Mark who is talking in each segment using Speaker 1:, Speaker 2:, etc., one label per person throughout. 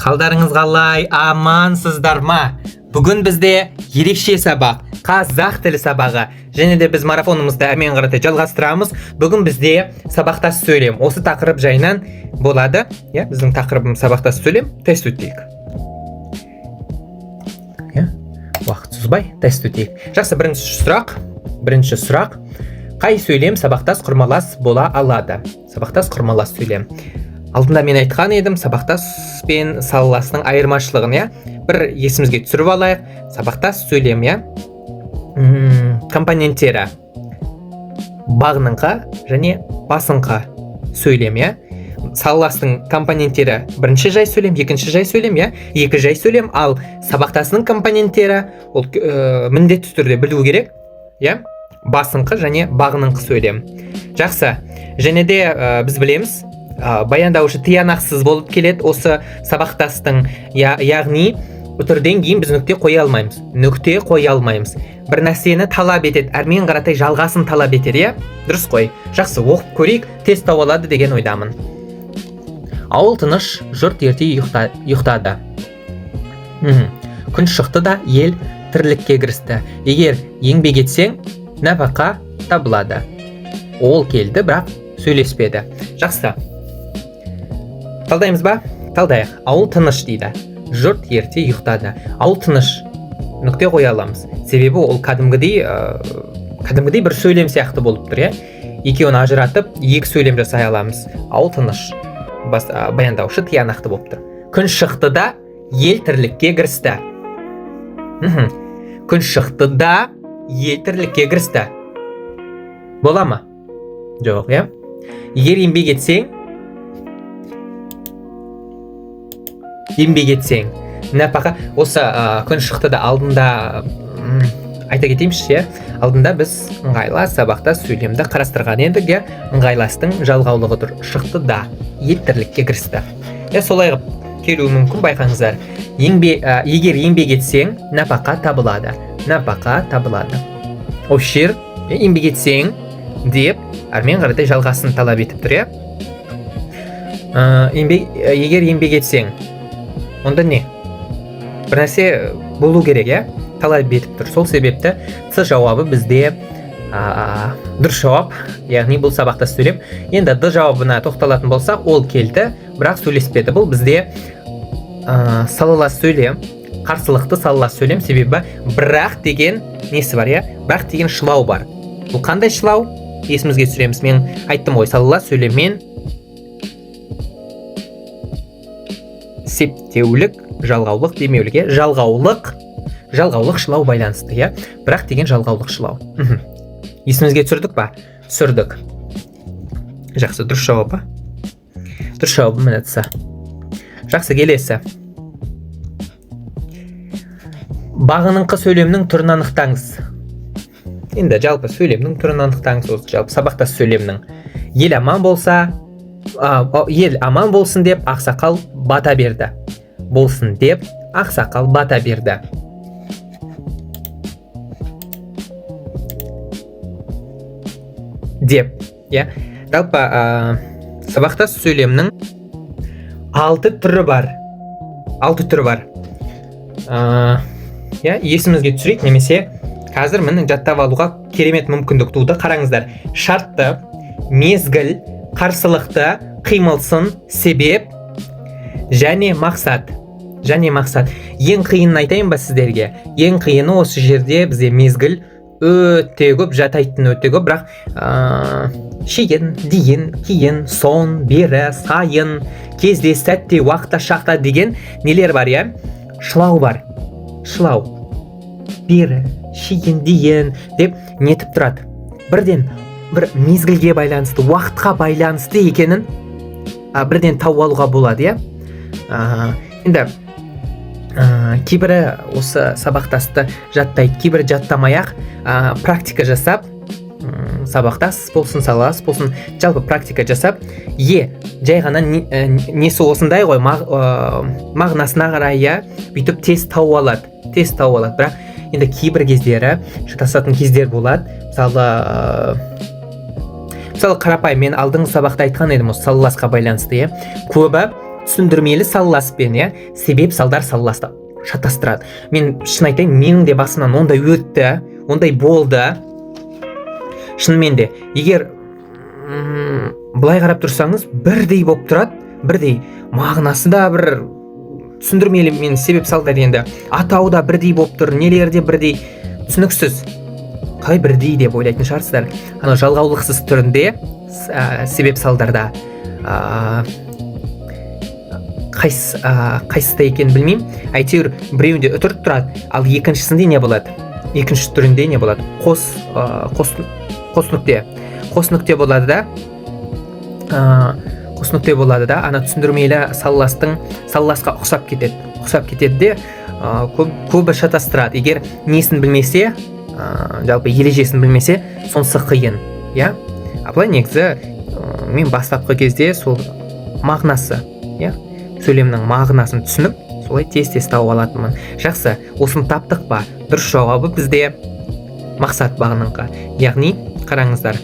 Speaker 1: Қалдарыңыз қалай, амансыздар ма? Бүгін бізде ерекше сабақ, қазақ тілі сабағы. Және де біз марафонымызды әрмен қарата жалғастырамыз. Бүгін бізде сабақтас сөйлем. Осы тақырып жайынан болады. Иә, біздің тақырыбымыз сабақтас сөйлем. Тест өтейік. Иә, уақыт созбай тест өтейік. Жақсы, бірінші сұрақ. Бірінші сұрақ. Қай сөйлем сабақтас құрмалас бола алады? Сабақтас құрмалас сөйлем. Алдында мен айтқан едім сабақтас пен салаласының айырмашылығын, иә? Бір есімізге түсіріп алайық. Сабақтас сөйлем, иә? Компоненттері бағыныңқы және басыңқы сөйлем, иә? Салаластың компоненттері бірінші жай сөйлем, екінші жай сөйлем, иә? Екі жай сөйлем, ал сабақтасының компоненттері ол міндетті түрде білу керек, иә? Басыңқы және бағыныңқы сөйлем. Жақсы. Және де біз білеміз, баяндаушы тиянақсыз болып келеді осы сабақтастың, яғни үтірден кейін біз нүкте қоя алмаймыз. Нүкте қоя алмаймыз. Бір нәрсені талап етеді, әрмен қаратай жалғасын талап етеді, иә? Дұрыс қой. Жақсы, оқып көрейік, тез тауып алады деген ойдамын. Ауыл тыныш, жұрт ерте ұйықтады. Күн шықты да ел тірлікке кірісті. Егер еңбек етсең, нәпақа табылады. Ол келді, бірақ сөйлеспеді. Жақсы. Талдаймыз ба? Талдайық. Ауыл тыныш дейді. Жұрт ерте ұйықтады. Ауыл тыныш. Нүкте қоя аламыз. Себебі ол кәдімгідей кәдімгідей бір сөйлем сияқты болып тұр, иә? Екеуін ажыратып, екі сөйлем жасай аламыз. Ауыл тыныш. Баяндаушы тиянақты болып тұр. Күн шықты да ел тірлікке кірісті. Күн шықты да ел тірлікке кірісті. Бола ма? Жоқ, иә? Егер еңбек етсең, еңбек етсең, нәпақа. Осы күн шықты да алдында айта кетейінші, иә? Алдында біз ыңғайлас сабақтас сөйлемді қарастырған едік, иә? Ыңғайластың жалғаулығы тұр. Шықты да ел тірлікке кірісті. Иә, солай қылып келуі мүмкін, байқаңыздар. Егер еңбек етсең, нәпақа табылады. Нәпақа табылады. Осы жер, еңбек етсең деп әрмен қаратай жалғасын талап етіп тұр, иә? Егер еңбек етсең, онда не? Бір нәрсе болу керек, иә? Талап етіп тұр. Сол себепті С жауабы бізде дұрыс жауап, яғни бұл сабақтас сөйлем. Енді Д жауабына тоқталатын болсақ, ол келді, бірақ сөйлеспеді. Бұл бізде салалас сөйлем, қарсылықты салалас сөйлем, себебі бірақ деген несі бар, иә? Бірақ деген шылау бар. Бұл қандай шылау? Есімізге түсіреміз. Мен айттым ғой, салалас сөйлеммен септеулік, жалғаулық, демеулік, иә? Жалғаулық, жалғаулық шылау байланысты, иә? Бірақ деген жалғаулық шылау. Есімізге түсірдік па? Түсірдік. Жақсы, дұрыс жауап па? Дұрыс жауабы міне С. Жақсы, келесі. Бағыныңқы сөйлемнің түрін анықтаңыз. Енді жалпы сөйлемнің түрін анықтаңыз, осы жалпы сабақтас сөйлемнің. Ел аман болса, ел аман болсын деп ақсақал бата берді. Болсын деп ақсақал бата берді. Деп, иә? Жалпы, сабақтас сөйлемнің 6 түрі бар. 6 түрі бар. Иә, есімізге түсірейік, немесе қазір міне жаттап алуға керемет мүмкіндік туды. Қараңыздар, шартты, мезгіл, қарсылықты, қимылсын, себеп және мақсат. Және мақсат. Ең қиынын айтайын ба сіздерге? Ең қиыны осы жерде бізде мезгіл өте көп, жатайтын өте көп, бірақ шейін, дейін, кейін, сон, бері, сайын, кезде, сәтте, уақытта, шақта деген нелер бар, иә? Шылау бар. Шылау. Бері, шейін, дейін деп нетіп тұрады. Бірден бір мезгілге байланысты, уақытқа байланысты екенін бірден тауып алуға болады, иә? Енді кейбірі осы сабақтасты жаттайды, кейбірі жаттамай-ақ, практика жасап, сабақтас болсын, салалас болсын, жалпы практика жасап, жай ғана несі осындай ғой, мағынасына қарай, иә, бүйтіп тез тауып алады, тез тауып алады. Бірақ енді кейбір кездері шатасатын кездер болады. Мысалы, қарапайым мен алдыңғы сабақта айтқан едім осы салаласқа байланысты, иә? Көбі Түсіндірмелі салласпен, иә, себеп салдар салласты шатастырады. Мен шын айтайын, менің де басымнан ондай өтті, ондай болды. Шынымен де, егер былай қарап тұрсаңыз, бірдей болып тұрады, бірдей мағынасы да бір, түсіндірмелі мен себеп салдар енді атауы да бірдей болып тұр, нелері де бірдей, түсініксіз. Қалай бірдей деп ойлайтын шығарсыздар. Анау жалғаулықсыз түрінде себеп салдарда қайсыда екенін білмеймін, әйтеуір біреуінде үтір тұрады, ал екіншісінде не болады? Екінші түрінде не болады? Қос нүкте, қос нүкте болады да, қос нүкте болады да, ана түсіндірмелі салластың салласқа ұқсап кетеді, ұқсап кетеді де, көбі шатастырады. Егер несін білмесе, жалпы ережесін білмесе, сонысы қиын, иә. А былай негізі мен бастапқы кезде сол мағынасы, иә, сөйлемнің мағынасын түсініп, солай тез-тез тауып алатынмын. Жақсы, осыны таптық па? Дұрыс жауабы бізде мақсат бағыныңқы. Яғни қараңыздар,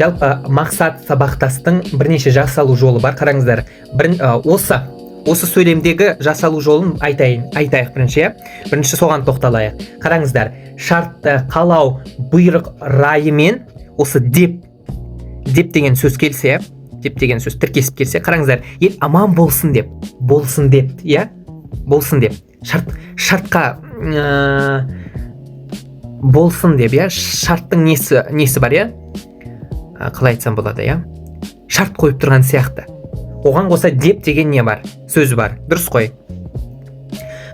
Speaker 1: жалпы мақсат сабақтастың бірнеше жасалу жолы бар. Қараңыздар, осы сөйлемдегі жасалу жолын айтайық бірінші, иә? Бірінші соған тоқталайық. Қараңыздар, шартты, қалау, бұйрық райымен осы деп деген сөз келсе, деп деген сөз тіркесіп келсе, қараңыздар, ел аман болсын деп, болсын деп, иә, болсын деп, шартқа болсын деп, иә, шарттың несі бар, иә, қалай айтсам болады, иә, шарт қойып тұрған сияқты. Оған қоса деп деген не бар, сөз бар, дұрыс қой.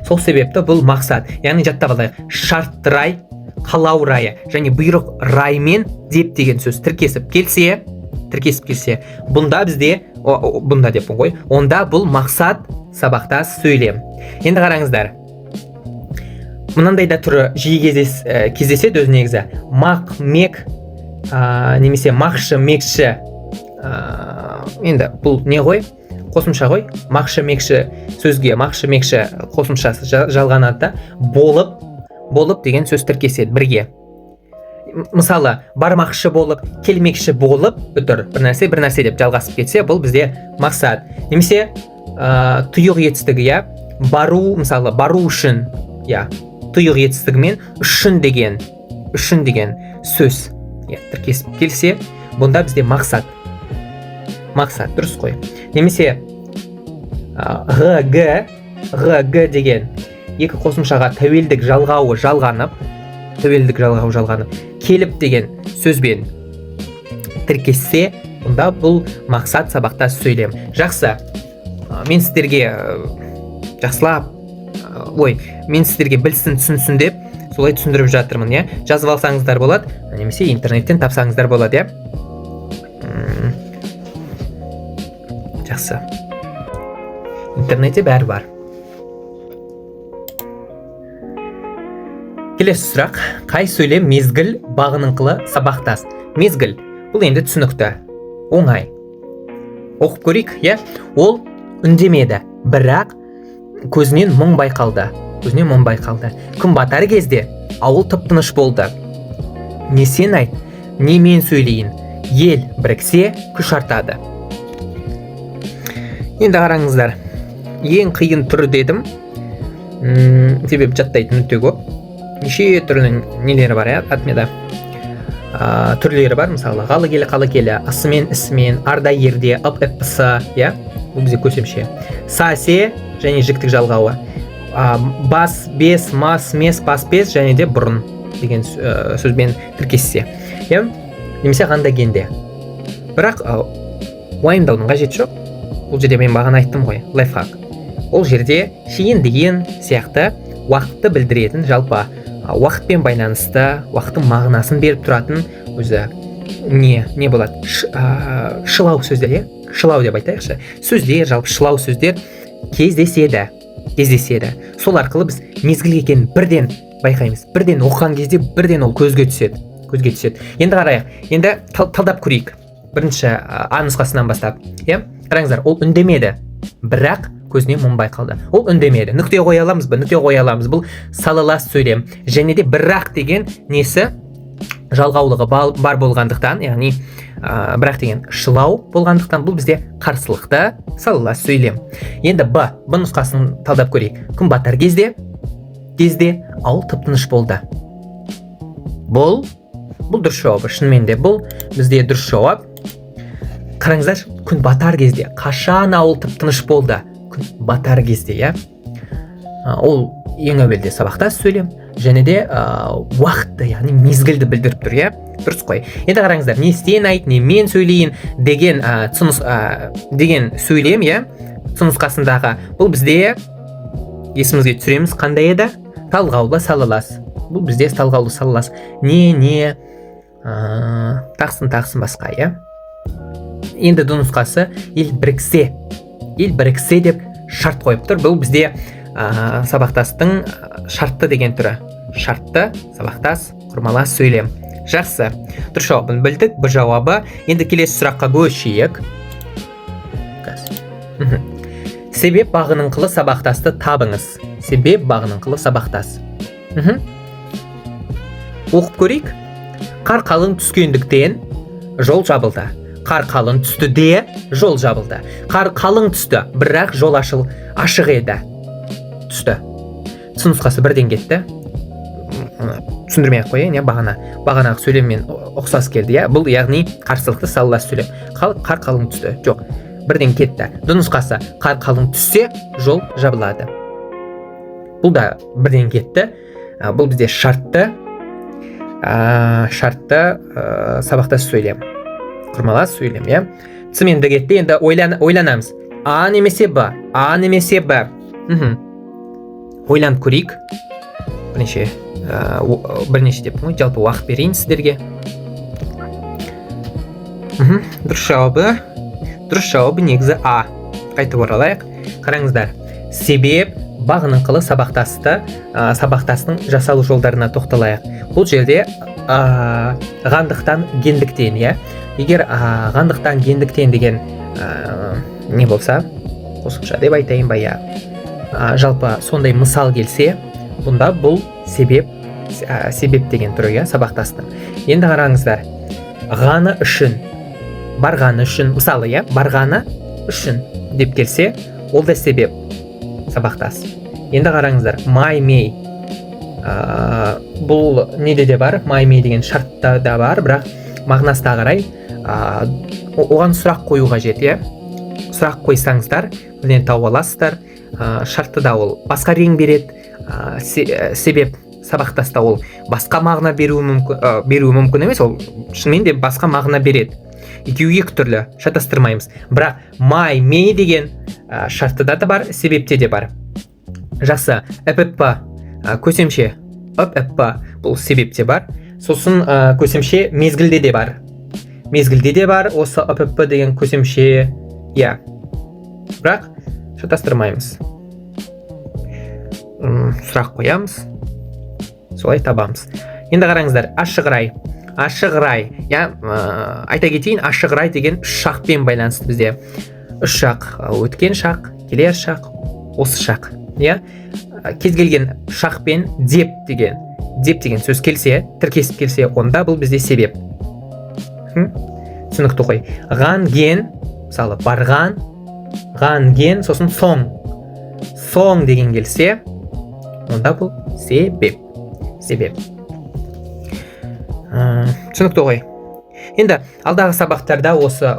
Speaker 1: Сол себепті бұл мақсат, яғни жаттап алайық: шартты рай, қалау райы және бұйрық раймен деп деген сөз тіркесіп келсе, тіркесіп келсе, бұнда бізде бұнда деппін ғой, онда бұл мақсат сабақтас сөйлем. Енді қараңыздар, мынандай да түрі жиі кездеседі өзі негізі: мақ, мек, немесе мақшы, мекші. Енді бұл не ғой, қосымша ғой. Мақшы, мекші сөзге мақшы, мекші қосымшасы жалғанады да, болып, болып деген сөз тіркеседі бірге. Мысалы, бармақшы болып, келмекші болып, үтір, бір нәрсе, бір нәрсе деп жалғасып кетсе, бұл бізде мақсат. Немесе тұйық етістігі, иә, бару, мысалы, бару үшін, иә, тұйық етістігімен үшін деген, үшін деген сөз, иә, тіркесіп келсе, бұнда бізде мақсат, мақсат, дұрыс қой. Немесе ғы, г, ғы, г деген екі қосымшаға тәуелдік жалғауы жалғанып, тәуелдік жалғауы жалғанып келіп деген сөзбен тіркессе, онда бұл мақсат сабақтас сөйлем. Жақсы, мен сіздерге жақсылап, ой, мен сіздерге білсін, түсінсін деп солай түсіндіріп жатырмын, иә. Жазып алсаңыздар болады немесе интернеттен тапсаңыздар болады, иә. Жақсы, интернетте бәрі бар. Келесі сұрақ: қай сөйлем мезгіл бағыныңқылы сабақтас? Мезгіл, бұл енді түсінікті, оңай. Оқып көрейік, иә. Ол үндемеді, бірақ көзінен мұң байқалды, көзінен мұң байқалды. Күн батар кезде ауыл тып тыныш болды. Не сен айт, не мен сөйлейін, ел біріксе, күш артады. Енді қараңыздар, ең қиын түрі дедім, себебі жаттайтын өте көп, неше түрлі нелері бар, иә, отмена түрлері бар. Мысалы, ғалы келі, қалы келі, ысымен, ісімен, арда, ерде, ып, іп, сы, иә, бұл бізде көсемше, са, се және жіктік жалғауы, бас, бес, мас, мес, бас, бес және де бұрын деген сөзбен тіркессе, иә, немесе ғанда, генде. Бірақ уайымдаудың қажеті жоқ. Бұл жерде мен бағана айттым ғой, лайфхак: ол жерде шейін деген сияқты уақытты білдіретін, жалпы уақытпен байланысты, уақыттың мағынасын беріп тұратын өзі не болады, шылау сөздер, иә, шылау деп айтайықшы, сөздер, жалпы шылау сөздер кездеседі, кездеседі. Сол арқылы біз мезгіл екенін бірден байқаймыз, бірден оқыған кезде бірден ол көзге түседі, көзге түседі. Енді қарайық, енді талдап көрейік. Бірінші а нұсқасынан бастап, иә. Қараңыздар, ол үндемеді, бірақ көзінен мұң байқалды. Ол үндемеді, нүкте қоя аламыз ба? Нүкте қоя аламыз, бұл салалас сөйлем. Және де бірақ деген несі, жалғаулығы бар болғандықтан, яғни Бірақ деген шылау болғандықтан бұл бізде қарсылықты салалас сөйлем. Енді Б нұсқасын талдап көрейік. Күн батар кезде ауыл тып-тыныш болды. Бұл дұрыс жауабы. Шынымен де бұл бізде дұрыс жауап. Қараңыздаршы, күн батар кезде қашан ауыл тып-тыныш болды? Күн батар кезде, иә. Ол ең әуелде сабақтас сөйлем және де уақытты, яғни мезгілді білдіріп тұр, иә. Дұрыс қой. Енді қараңыздар, не сен айт, не мен сөйлейін деген деген сөйлем, иә, Ц нұсқасындағы бұл бізде есімізге түсіреміз қандай еді? Талғаулы салалас. Бұл бізде талғаулы салалас. Не тақсын басқа, иә. Енді Д нұсқасы ел біріксе. Ел біріксе деп шарт қойып тұр. Бұл бізде сабақтастың шартты деген түрі. Шартты сабақтас құрмалас сөйлем. Жақсы. Дұрыс жауабын білдік. Б жауабы. Енді келесі сұраққа көшейік. Себеп бағыныңқылы сабақтасты табыңыз. Себеп бағыныңқылы сабақтас. Оқып көрейік. Қар қалың түскендіктен жол жабылды. Қар қалың түсті де жол жабылды. Қар қалың түсті, бірақ жол ашық еді. Түсті. Ц нұсқасы бірден кетті. Түсіндірмей ақ қояйын, иә, бағанағы сөйлеммен ұқсас келді, иә. Бұл яғни қарсылықты салалас сөйлем. Қар қалың түсті. Жоқ, бірден кетті. Д нұсқасы қар қалың түссе жол жабылады. Бұл да бірден кетті. Бұл бізде шартты сабақтас сөйлем. Құрмалас сөйлем, иә. Ц мен Д кетті. Енді ойланамыз. А немесе Б. А немесе Б. Ойланып көрейік. Бірнеше деп қой, жалпы уақыт берейін сіздерге. Дұрыс жауабы негізі А. Қайтып оралайық. Қараңыздар. Себеп бағыныңқылы сабақтастың жасалу жолдарына тоқталайық. Бұл жерде ғандықтан гендіктен, иә. Егер ғандықтан гендіктен деген не болса, қосымша деп айтайын ба, иә. Жалпы сондай мысал келсе, бұнда бұл себеп деген түрі, иә, сабақтастың. Енді қараңыздар, ғаны үшін, барғаны үшін, мысалы, иә, барғаны үшін деп келсе, ол да себеп сабақтас. Енді қараңыздар, май мей, бұл неде де бар, май мей деген шартта да бар, бірақ мағынасына қарай оған сұрақ қою қажет, иә. Сұрақ қойсаңыздар, бірден тауып аласыздар. Шартты да ол басқа рең береді, себеп сабақтаста ол басқа мағына беруі мүмкін, беруі мүмкін емес, ол шынымен де басқа мағына береді. Екеуі екі түрлі, шатастырмаймыз. Бірақ май мей деген шартыда да бар, себепте де бар. Жақсы. ПП көсемше, ПП бұл себепте бар. Сосын көсемше мезгілде де бар. Мезгілде де бар осы ПП деген көсемше, иә. Бірақ шатастырмаймыз. Сұрақ қоямыз. Солай табамыз. Енді қараңыздар, ашық рай. Ашық рай, иә, айта кетейін, ашық рай деген үш шақпен байланысты бізде. Үш шақ: өткен шақ, келер шақ, осы шақ, иә. Кез келген шақпен деп деген сөз келсе, тіркесіп келсе, онда бұл бізде себеп. Түсінікті ғой. Ған, ген, мысалы, барған, ған, ген, сосын соң. Соң деген келсе, онда бұл себеп. Себеп. Түсінікті ғой. Енді алдағы сабақтарда осы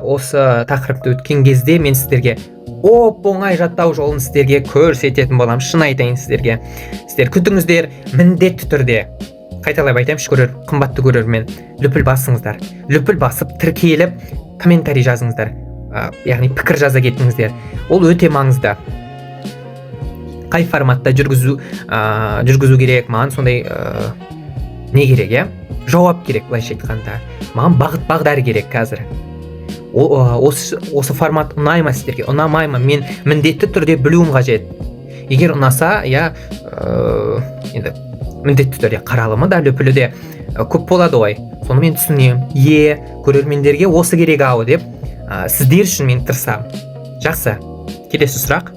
Speaker 1: тақырыпты өткен кезде мен сіздерге оп-оңай жаттау жолын сіздерге көрсететін боламын. Шын айтайын сіздерге. Сіздер күтіңіздер, міндетті түрде. Қайталап айтайыншы, қымбатты көрермен, лүпіл басыңыздар. Лүпіл басып, тіркеліп, комментарий жазыңыздар. Яғни пікір жаза кетіңіздер. Ол өте маңызды. Қай форматта жүргізу керек, маған сондай не керек, иә? Жауап керек, былайша айтқанда. Маған бағыт бағдар керек қазір. Осы формат ұнай ма сіздерге, ұнамай ма? Мен міндетті түрде білуім қажет. Егер ұнаса, иә, енді міндетті түрде қаралымы да, лүпілі де көп болады ғой. Соны мен түсінемін. Көрермендерге осы керек ау деп, сіздер үшін мен тырысамын. Жақсы. Келесі сұрақ.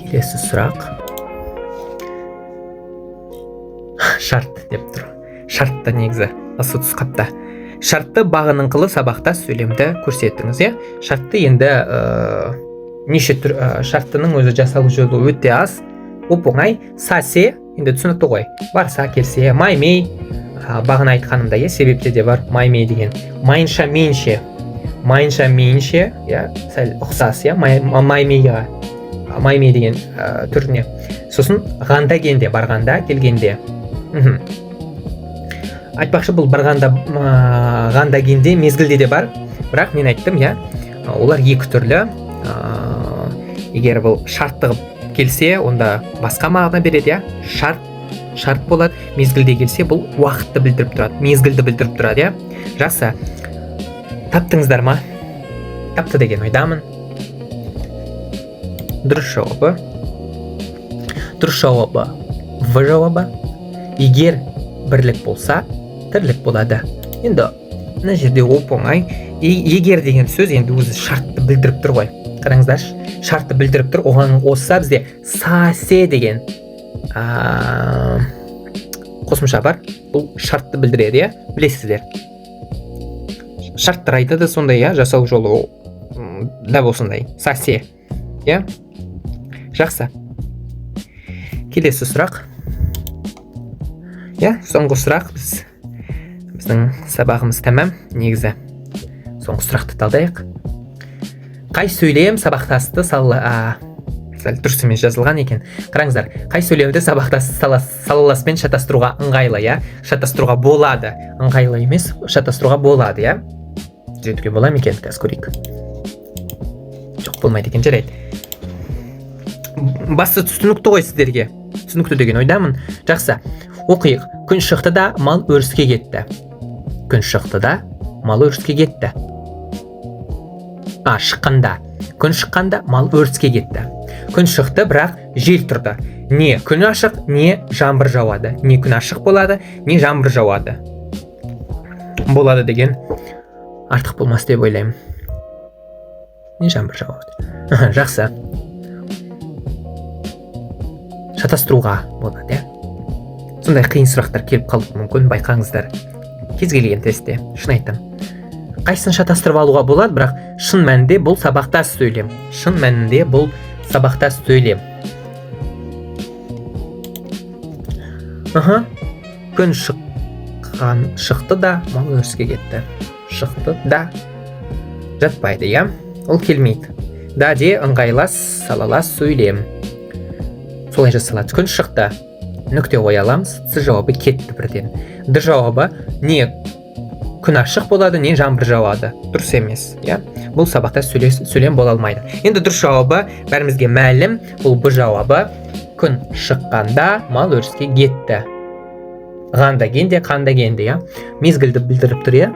Speaker 1: Келесі сұрақ. Шарт деп тұр. Шартта негізі осы тұсқапта. Шартты бағыныңқылы сабақтас сөйлемді көрсеттіңіз, иә? Шартты енді неше түр, шарттының өзі жасалу жолы өте аз, оп-оңай. Са-се енді түсінікті ғой. Барса, келсе, май-мей, бағана айтқанымда, иә, себепте де бар май-мей деген. Майынша, менше. Майынша, менше, иә, сәл ұқсас, иә, май-мейға. Май-мей деген түріне. Сосын ғанда кенде, барғанда, келгенде. Айтпақшы, бұл барғанда, ғанда кенде мезгілде де бар. Бірақ мен айттым, иә, олар екі түрлі. Егер бұл шартты қылып келсе, онда басқа мағына береді, иә? Шарт болады. Мезгілде келсе, бұл уақытты білдіріп тұрады, мезгілді білдіріп тұрады, иә? Жақсы. Таптыңыздар ма? Тапты деген ойдамын. Дұрыс жауабы. Дұрыс жауабы В жауабы. Егер бірлік болса, тірлік болады. Енді мына жерде оп-оңай. Егер деген сөз енді өзі шартты білдіріп тұр ғой. Қараңыздаршы, шартты білдіріп тұр. Оған қосса бізде са-се деген қосымша бар. Бұл шартты білдіреді, иә? Білесіздер. Шарттар айтады сондай, иә, жасау жолы дәп осындай. Са-се. Иә? Жақсы. Келесі сұрақ. Иә, соңғы сұрақ. Біздің сабағымыз тәмам негізі. Соңғы сұрақты талдайық. Қай сөйлем сабақтасты сәл дұрыс емес жазылған екен. Қараңыздар, қай сөйлемді сабақтасты салаласпен шатастыруға ыңғайлы, иә? Шатастыруға болады. Ыңғайлы емес, шатастыруға болады, иә? Түзетуге бола ма екен? Қазір көрейік. Жоқ, болмайды екен, жарайды. Басты түсінікті ғой сіздерге. Түсінікті деген ойдамын. Жақсы. Оқиық. Күн шықты да мал өріске кетті. Күн шықты да мал өріске кетті. Шыққанда. Күн шыққанда мал өріске кетті. Күн шықты, бірақ жел тұрды. Не күн ашық, не жаңбыр жауады. Не күн ашық болады, не жаңбыр жауады. Болады деген артық болмас деп ойлаймын. Не жаңбыр жауады. Жақсы. Шатастыруға болады, иә? Сондай қиын сұрақтар келіп қалуы мүмкін, байқаңыздар. Кез келген тестте, шын айтамын. Қайсысын шатастырып алуға болады, бірақ шын мәнінде бұл сабақтас сөйлем. Шын мәнінде бұл сабақтас сөйлем. Күн шықты да мал өріске кетті. Шықты да жатпайды, иә? Ол келмейді. Да де ыңғайлас, салалас сөйлем. Солай жасалады. Күн шықты. Нүкте қоя аламыз. С жауабы кетті бірден. Д жауабы не күн ашық болады, не жаңбыр жауады. Дұрыс емес, иә? Бұл сабақта сөйлем бола алмайды. Енді дұрыс жауабы бәрімізге мәлім. Бұл Б жауабы. Күн шыққанда мал өріске кетті. Ғанда кенде, қанда кенде, иә? Мезгілді білдіріп тұр, иә?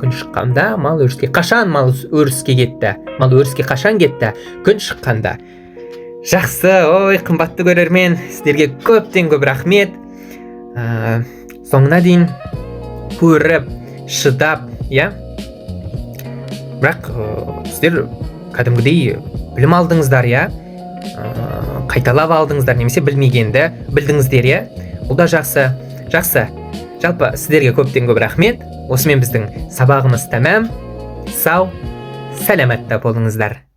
Speaker 1: Күн шыққанда мал өріске. Қашан мал өріске кетті? Мал өріске қашан кетті? Күн шыққанда. Жақсы, ой, қымбатты көрермен, сіздерге көптен көп рахмет. Соңына дейін көріп, шыдап, иә? Бірақ сіздер кәдімгідей білім алдыңыздар, иә? Қайталап алдыңыздар, немесе білмегенді білдіңіздер, иә? Бұл да жақсы. Жақсы. Жалпы сіздерге көптен көп рахмет. Осымен біздің сабағымыз тәмам. Сау, сәлеметте болыңыздар.